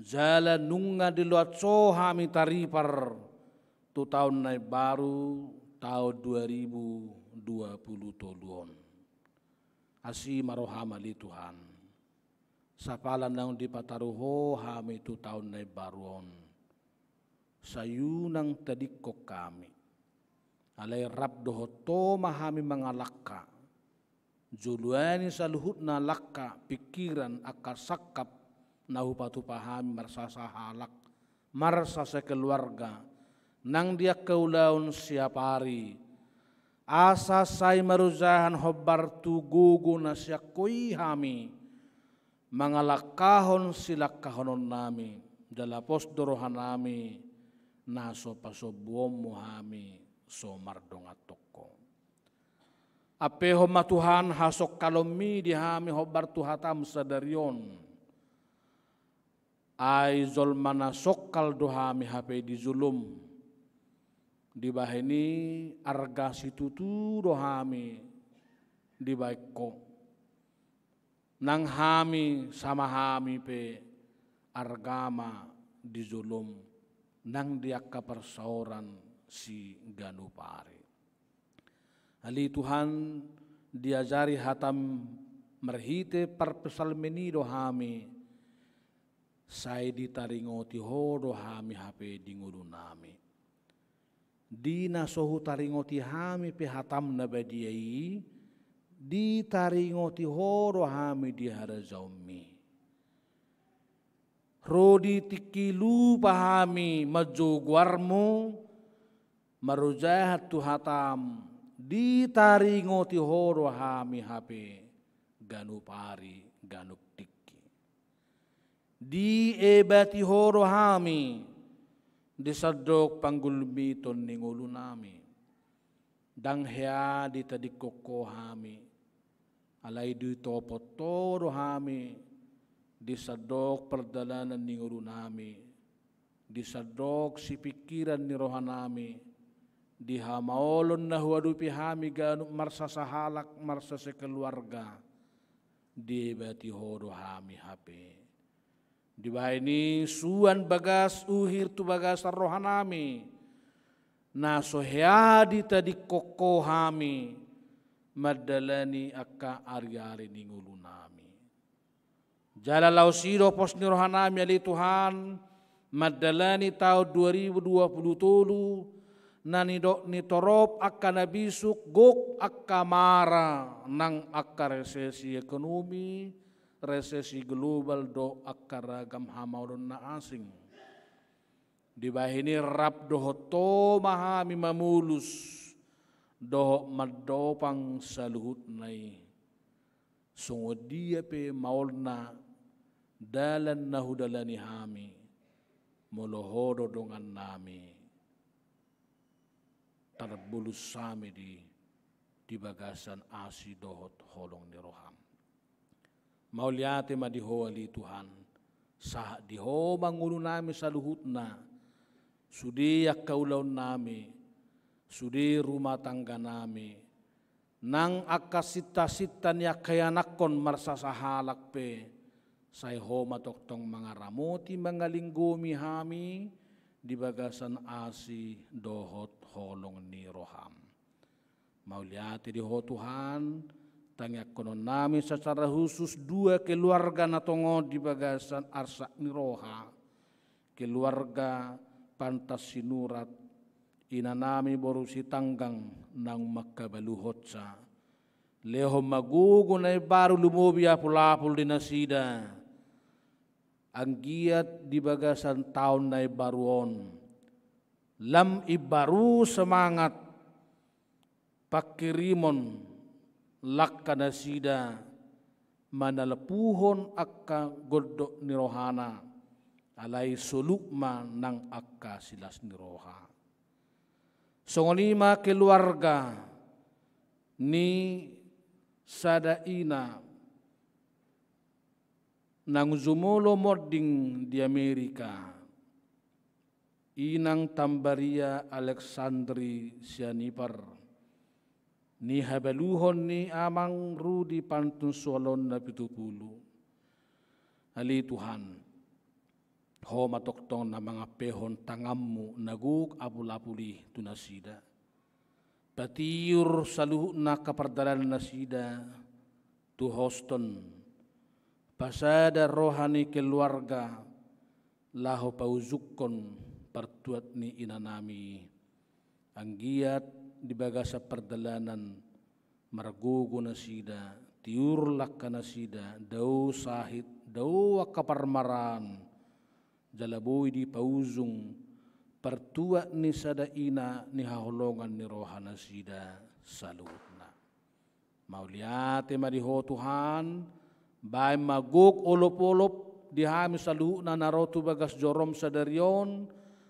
jala nunga diloas Ho hami taripar tu taon na imbaru, taon dua ribu dua puluh tolu on. Asi ma roham ale Tuhan, sapala naung dipataru Ho hami tu taon na imbaru on, sai unang tadingkon hami. Alai rap dohot Ho ma hami mangalangka. Joloani saluhutna langka, pingkiran, angka sangkap na hupatupa hami marsasahalak, marsasakeluarga, nang di angka ulaon siapari, asa sai marojahan hombar tu gogo na sian Ho i hami mangalangkahon silangkahononnami, jala pos do rohanami na so pasombuonmu hami so mardongan tongko. Ampehon ma Tuhan hasongkalonmi di hami hombar tu hatam sadari on. Ai jolma na songkal do hami hape di jolom. Dibahen i arga situtu do hami dibahen Ho. Nang hami sama hami pe arga ma di jolom nang di angka parsaoran siganup ari. Ale Tuhan, diajari hatam marhite parpsalmen i do hami, sai ditaringoti Ho do hami hape di ngolunami. Di na so hutaringoti hami pe hatam na badia i, ditaringoti Ho do hami di harajaonmi. Ro di tingki lupa hami manjou goarmu, marojahan tu hatam, ditaringoti Ho do hami hape ganup ari ganup tingki. Diebati Ho do hami di sandok panggulmiton ni ngolunami. Ndang hea ditadingkon Ho hami, alai ditopot Ho do hami di sandok pardalanan ni ngolunami, di sandok sipingkiran ni rohanami, di hamaolon na huadopi hami ganup marsasahalak marsasakeluarga, diebati Ho do hami hape. Dibahen i suan bagas uhir tu bagasan rohanami, na so hea ditadingkon Ho hami mandalani angka ariari ni ngolunami. Jala laos i do pos ni rohanami ale Tuhan, mandalani taon dua ribu dua puluh tolu, na nidok ni torop angka na bisuk gok angka mara nang angka resesi ekonomi, resesi global dohot angka ragam hamaolon na asing. Dibahen i rap dohot Ho ma hami mamolus dohot mandopang saluhutna i. Songon dia pe maolna dalan na hudalani hami, molo Ho do dongannami, tarbolus hami di, di bagasan asi dohot holong ni roham. Mauliate ma di Ho ale Tuhan, sahat di Ho ma ngolunami saluhutna, sude angka ulaonnami, sude rumah tangganami, nang angka sintasinta ni angka ianakhon marsasahalak pe, sai Ho ma tongtong mangaramoti mangalinggomi hami di bagasan asi dohot holong ni roham. Mauliate di Ho Tuhan, tangiangkononnami secara khusus dua keluarga na tongon di bagasan arsak ni roha, keluarga Pantas Sinurat, inanami boru Sitanggang naung mangkabaluhonsa. Lehon ma gogo na imbaru lumobi apulapul di nasida. Anggiat di bagasan taon na imbaru on, lam imbaru semangat pangkirimon langka nasida manalpuhon angka gondok ni rohana, alai soluk ma nang angka silas ni roha. Songon i ma keluarga ni sada ina naung jumolo monding di Amerika, Inang Tambaria Alexandri Sianipar, nihabaluhon ni Amang Rudi Pantun Sualon na pitu pulu. Ale Tuhan, Ho ma tongtong na mangampehon tanganmu na gok apulapul i tu nasida. Patiur saluhutna angka pardalanan nasida tu Houston. Pasada roha ni keluarga laho paujungkon partuat ni inanami. Anggiat di bagasan pardalanan margogo nasida, tiur langka nasida, dao sahit, dao angka parmaraan, jala boi dipaujung partuat ni sada ina ni haholongan ni roha nasida saluhutna. Mauliate ma di Ho Tuhan, baen ma gok olopolop di hami saluhutna na ro tu bagas jorom sadari on,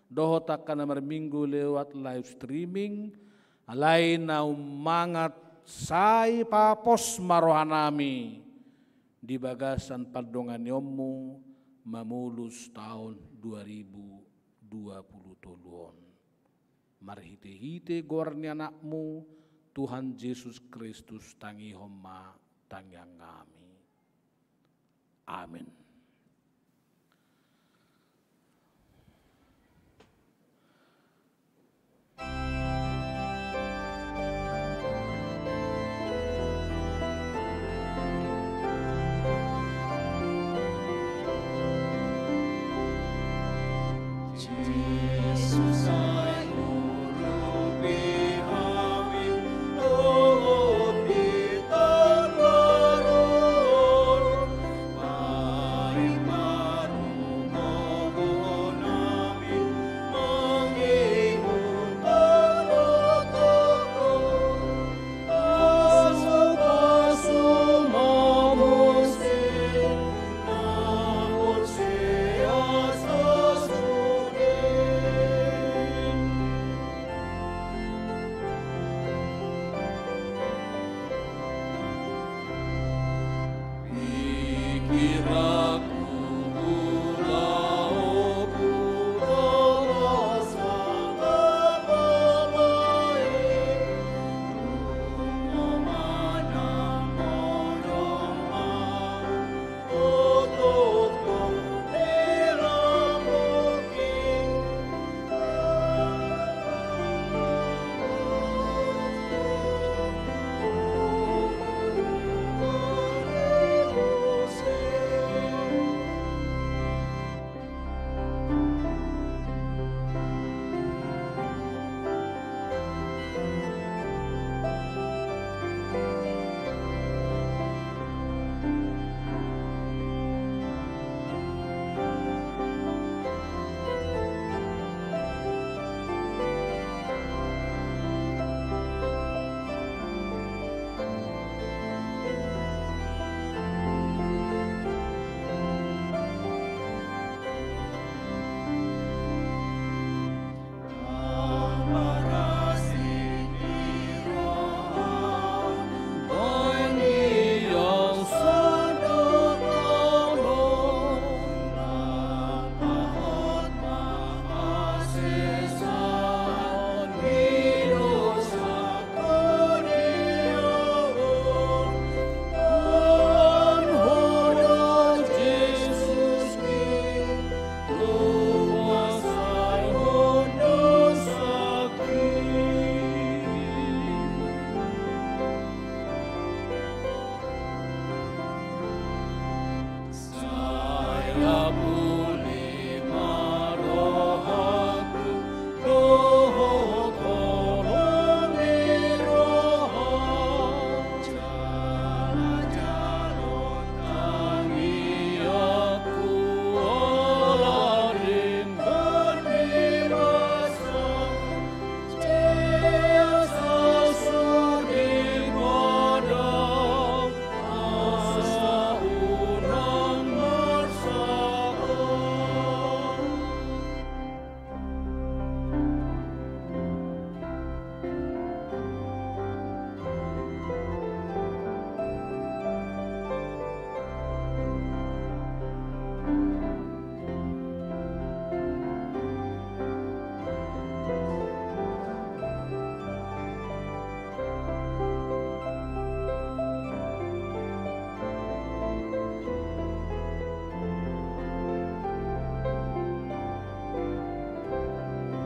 dohot angka na marminggu lewat live streaming, alai na ummangat Sai papos ma rohanami di bagasan pandonganionmu mamolus taon dua ribu dua puluh tolu on. Marhite-hite goar ni Anakmu, Tuhan Jesus Kristus, tangihon ma tangiangnami. Amen.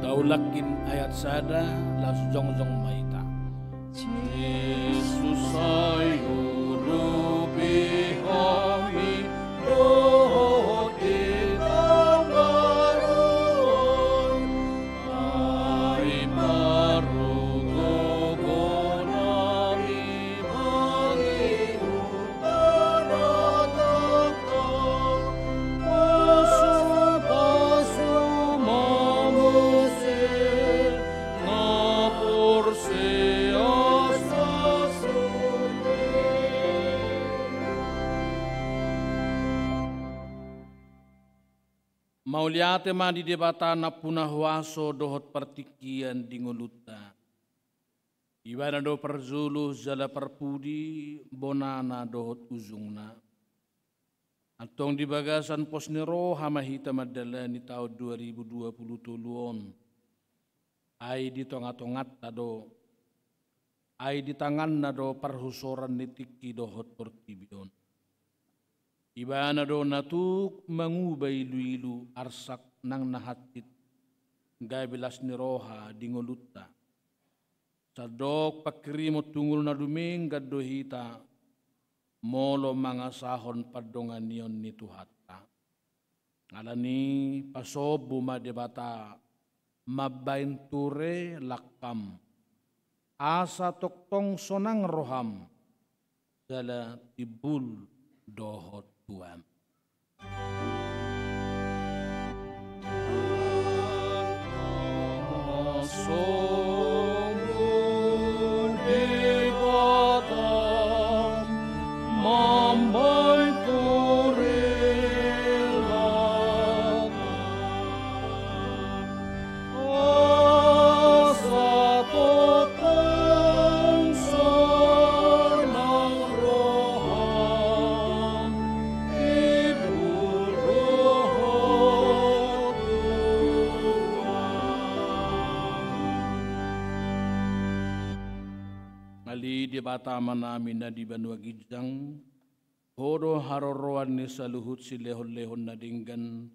Taulak i ayat sada, laos jongjong ma hita. Jesus, sai urupi hami dohot di taon baru on, ai parugo nami mangihut tano tongtong. Pasu-pasu ma muse na porsea sasudena. Mauliate ma di Debata nampuna huaso dohot partingkian di ngolunta. Ibana do parjolo jala parpudi, bonana dohot ujungna. Antong di bagasan pos ni roha ma hita mandalani taon dua ribu dua puluh tolu on. Ai di tonga-tonganta do, ai di tanganna do parhusoran ni tingki dohot portibi on. Ibana do na tuk manguba ilu-ilu arsak nang na hansit, gabe las ni roha di ngolunta. Sandok pangkirimon tu ngolu na dumenggan do hita, molo mangasahon pandonganion ni Tuhanta. Alani pasombu ma Debata mambahen ture langkam, asa tongtong sonang roham, jala timbul dohot tuam. Ale Debata Amanami na di banua ginjang, Ho do haroroan ni saluhut silehon-lehon na denggan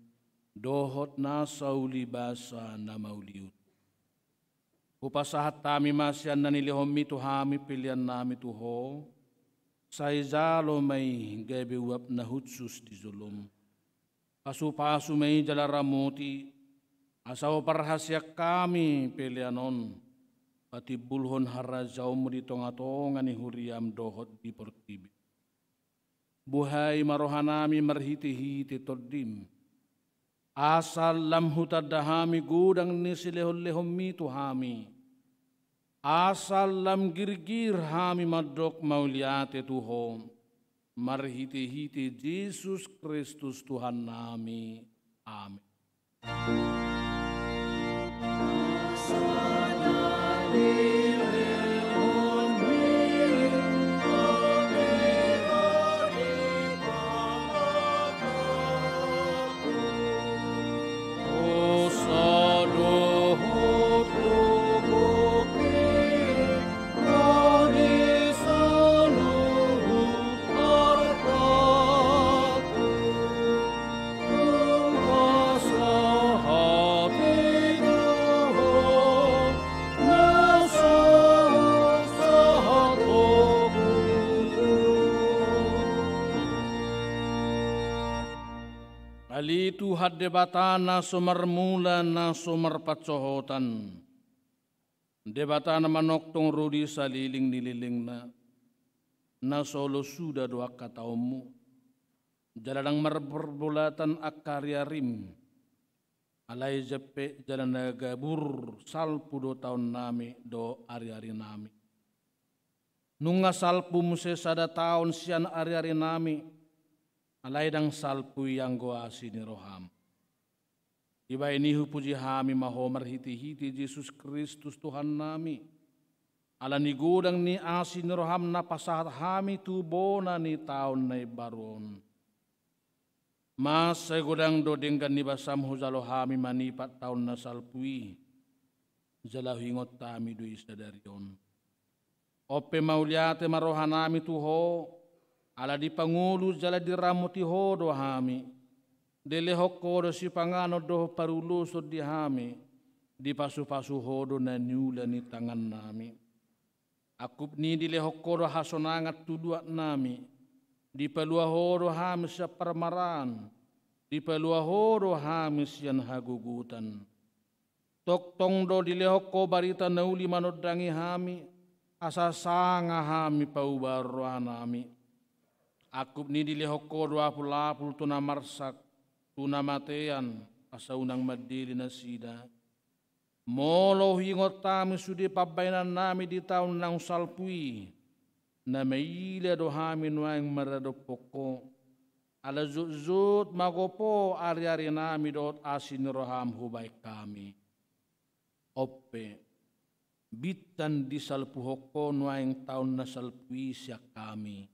dohot na sauli basa na mauliutu. Hupasahat hami ma sian na nilehonmi tu hami peleannami tu Ho, sai jalo ma i gabe uap na hushus di jolom. Pasu-pasu ma i jala ramoti, asa huparhaseang hami pelean on, patimbulhon harajaonmu di tonga-tonga ni huriam dohot di portibi. Buhai ma rohanami marhite-hite Tondim, asa lam hutanda hami godang ni silehon-lehonmi tu hami, asa lam girgir hami mandok mauliate tu Ho, marhite-hite Jesus Kristus Tuhannami. Amen. Ale Tuhan Debata na so marmula, na so marpansohotan, Debata na manongtong ro di salelenglelengna, na so olo suda do angka taonmu, jala ndang marparbolatan angka ariarim, alai jempek jala na gabur salpu do taonnami dohot ariarinami. Nunga salpu muse sada taon sian ariarinami, alai ndang salpu i anggo asi ni roham. Dibahen i hupuji hami ma Ho marhite-hite Jesus Kristus Tuhannami, ala ni godang ni asi ni roham na pasahat hami tu bona ni taon na imbaru on. Mansai godang do denggan ni basam hujalo hami manipat taon na salpu i, jala huingot hami do i sadari on. On pe mauliate ma rohanami tu Ho, ala dipangolu jala diramoti Ho do hami. Dilehon Ho do sipanganon dohot paruloson di hami, dipasu-pasu Ho do na niula ni tangannami. Angkup ni i dilehon Ho do hasonangan tu luatnami, dipalua Ho do hami sian parmaraan, dipalua Ho do hami sian hagogotan. Tongtong do dilehon Ho barita na uli manondangi hami, asa sanga hami paubaon rohanami. Angkup ni i dilehon Ho do apul-apul tu na marsak, tu na matean, asa unang mandele nasida. Molo huingot hami sude pambahenannami di taon naung salpu i, na maila do hami nuaeng maradophon Ho, ala jotjot magopo ariarinami dohot asi ni roham hubahen hami. On pe, Binsan disalpuhon Ho nuaeng taon na salpu i sian hami.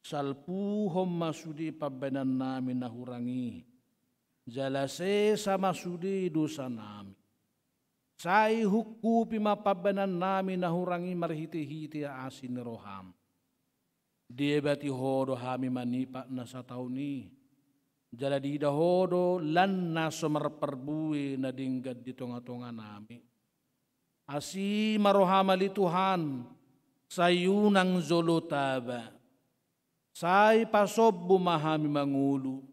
Salpuhon ma sude pambahenannami na hurang i, jala sesa ma sude dosanami. Sai hungkupi ma pambahenannami na hurang i marhitehite asi ni rohaM. Diebati Ho do hami manipat na sataon i, jala diida Ho do lan na so marparbue na denggan di tongatonganami. Asi ma rohaM ale Tuhan, sai unang jolo taba. Sai pasombu ma hami mangolu,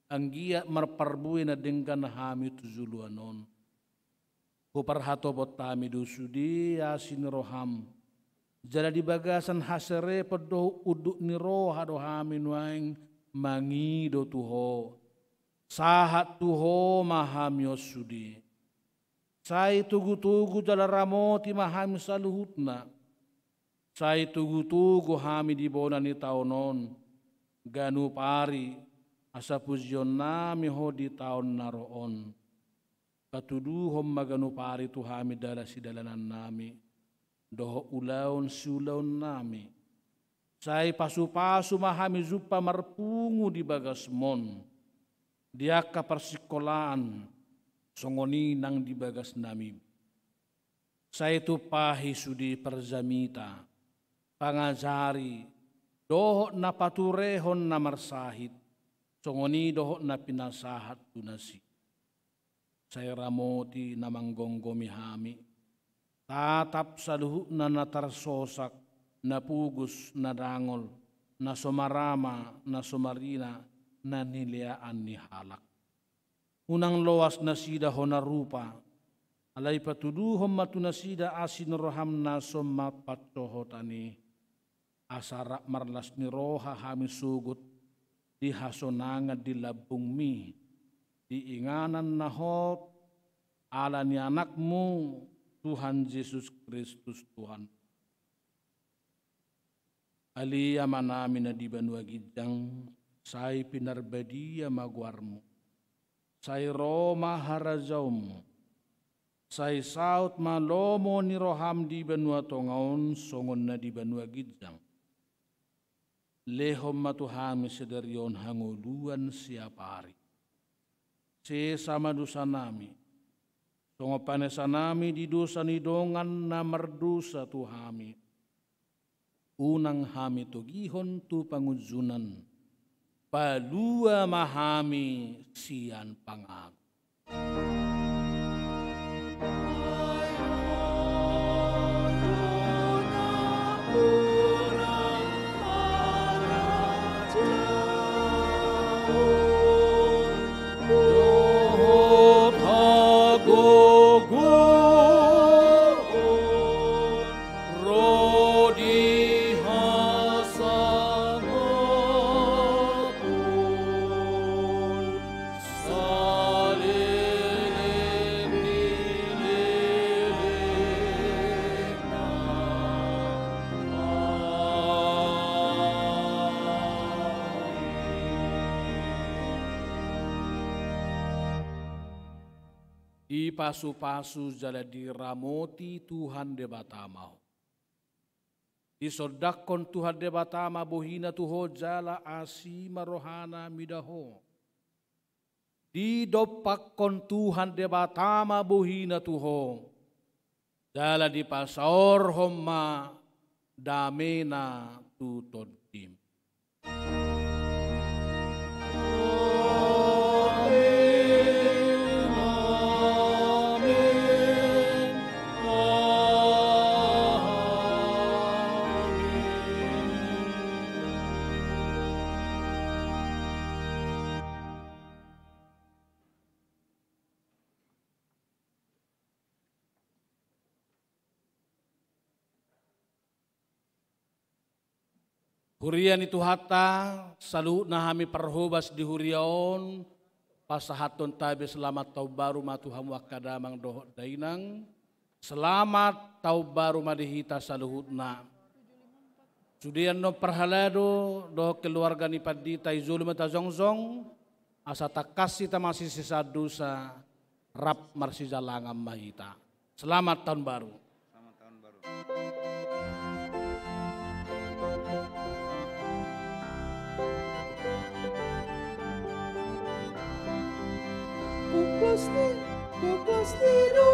anggiat marparbue na denggan hami tu joloan on. Huparhatopot hami do sude asi ni rohaM, jala di bagasan haserepon dohot unduk ni roha do hami nuaeng mangido tu Ho. Sahat tu Ho ma hami on sude. Sai togutogu jala ramoti ma hami saluhutna. Sai togutogu hami di bona ni taon on, ganup ari, asa pujionnami Ho di taon na ro on. Patuduhon ma ganup ari tu hami dalan sidalanannami, dohot ulaon siulaonnami. Sai pasupasu ma hami jumpa marpungu di bagasmon, di angka parsingkolaan, songon i nang di bagasnami. Sai tumpahi sude parjamita, pangajari, dohot na paturehon na marsahit, songon i dohot na pinasahat tu nasida. Sai ramoti na manggomgomi hami, tatap saluhutna na tarsosak, na pogos, na dangol, na so marama, na so marina, na nileaan ni halak. Unang loas nasida hona rupa, alai patuduhon ma tu nasida asi ni roham na so mampansohot i. Asa rap marlas ni roha hami sogot di hasonangan di lambungmi, di inganan na hot, ala ni Anakmu, Tuhan Jesus Kristus, Tuhan. Ale Amanami na di banua ginjang, sai pinarbadia ma goarmu. Sai ro ma harajaonmu. Sai saut ma lomo ni roham di banua tonga on songon na di banua ginjang. Lehon ma tu hami sadari on hangoluan siapari. Sesa ma dosanami, songon panesanami di dosa ni dongan na mardosa tu hami. Unang hami togihon tu pangunjunan, palua ma hami sian pangago. Ro di hasangapon saleleng ni lelengna. Dipasupasu jala diramoti Tuhan Debata ma ho. Disondangkon Tuhan Debata ma bohina tu ho jala asi ma rohana mida ho. Didompakkon Tuhan Debata ma bohina tu ho, jala dipasaorhon ma damena tu tondim. Huria ni Tuhanta, saluhutna hami parhobas di huria on, pasahathon tabe selamat taon baru ma tu hamu angka damang dohot dainang. Selamat taon baru ma di hita saluhutna. Sude annon parhalado dohot keluarga ni pandita i jolo ma tajongjong, asa tangkas hita masisesaan dosa, rap marsijalangan ma hita. Selamat tahun baru. Toplas ni, toplas ni